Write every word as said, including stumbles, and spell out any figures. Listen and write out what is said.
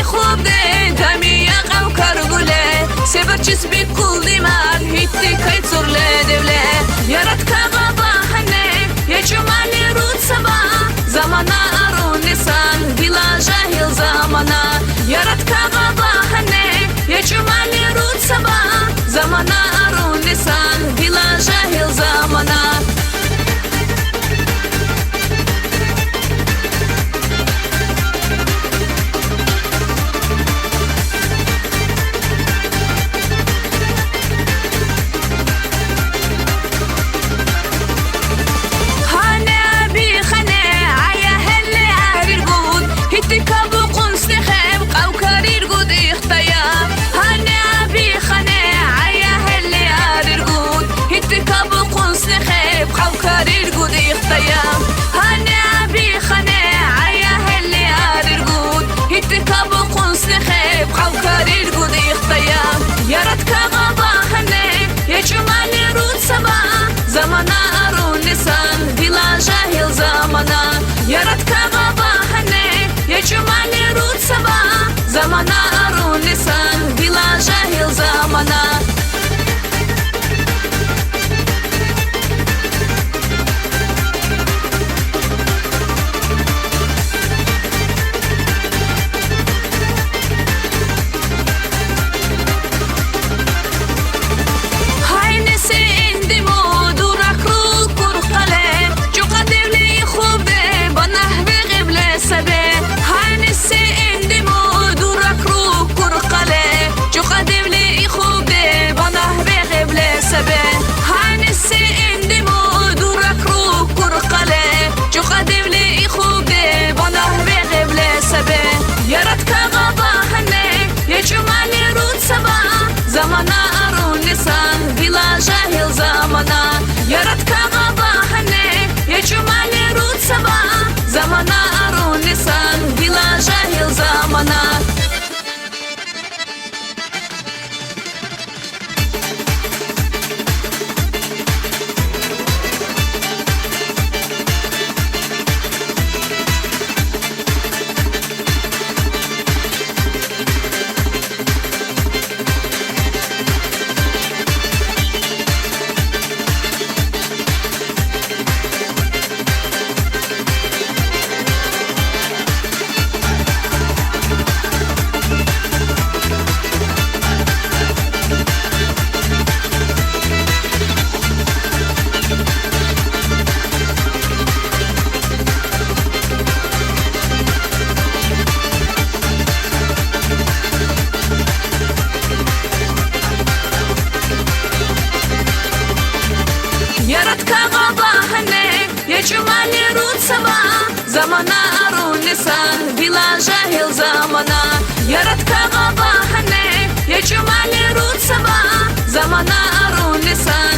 Хуб де, дами я кьав кар гуле, себер чиз бикулди мад, гьитикай цурле девле. Яратка ва багьане, я чӀумани руцаба, замана арун несан, гила жагьил замана. Яратка ва багьане, я чӀумани руцаба, замана арун несан, гила жагьил замана. Гьане аби хане, ая гьеле арир гуд, гьитикаб кьун снехеб кьав карир гуд ихтая. Гьане аби хане, ая гьеле арир гуд, гьитикаб кьун снехеб кьав карир гуд ихтая. Гьане аби хане, ая гьеле арир гуд, гьитикаб кьун снехеб кьав карир гуд ихтая. Яратка ва багьане, я чӀумани руцаба, замана арун несан, гила жагьил замана. Яратка ва багьане, я чӀумани руцаба, замана арун несан, гила жагьил замана. Гьай несе энди мо дуракру кур къале, чӀукьадивли и хуб де банагь вегъивле сабе. Гьай несе энди мо дуракру кур къале, чӀукьадивли и хуб де банагь вегъивле сабе. Гьай несе энди мо дуракру кур къале, чӀукьадивли и хуб де банагь вегъивле сабе. Яратка ва багьане, я чӀумани руцаба, замана арун несан, гила жагьил замана. Яратка ва багьане, я чӀумани руцаба, замана арун несан, гила жагьил замана. Яратка ва багьане, я чӀумани руцаба, замана арун несан, гила жагьил замана. Яратка ва багьане, я чӀумани руцаба, замана арун несан,